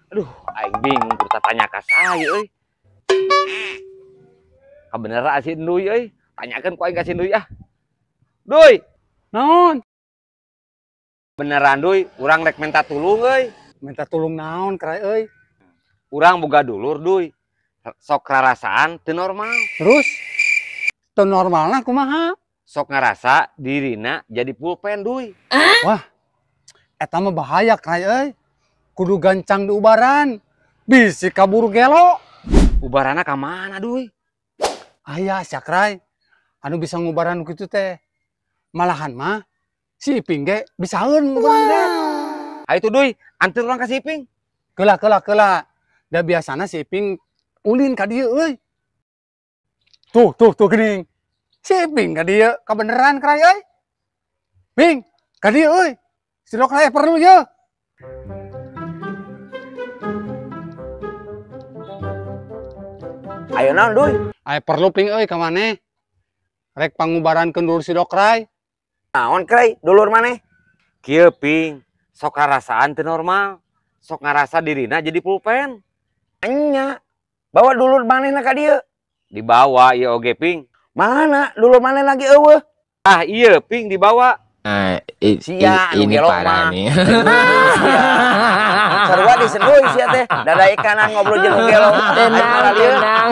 Aduh, aing bingung kudu tanya ka saha euy. Kabeneran si Enduy euy. Tanyakeun ku aing ka si Enduy ah. Duy, Naon? Beneran Duy, urang rek minta tulung euy. Minta tulung naon Krai euy? Urang boga dulur Duy. Sok rarasaan teu normal. Terus teu normalna kumaha? Sok ngarasa dirina jadi pulpen Duy. Wah, eta mah bahaya Krai euy. Kudu gancang diubaran. Bisi kaburu gelo. Ubarana ka mana Duy? Aya sia Krai. Anu bisa ngubaran kitu teh. Malahan mah si Iping ge bisaeun ngubaran teh. Hayu tuh Duy, anteur urang ka si Iping. Keula keula keula. Da biasana si Iping ulin ka dieu euy. Tuh tuh tuh geuning. Si Iping ka dieu kabeneran Krai euy. Ping, ka dieu euy. Si Dokrai perlu ye. Ayo naon Duy? Ayo perlu Ping euy ka maneh. Rek pangubarankeun dulur si Dokrai. Naon Krai, dulur maneh? Kieu Ping, sok ngarasaan teu normal. Sok ngarasa dirina jadi pulpen. Nya, bawa dulur manehna ka dieu. Dibawa ieu oge Ping. Mana dulur maneh lagi eueuh? Ah iya Ping dibawa. Nah, Sia anu ini gelo parah mah. nih. Sarua disenduy sia teh. Dada ikanan ngobrol jeung nu gelo. Tenang, Aing malah lieur. tenang.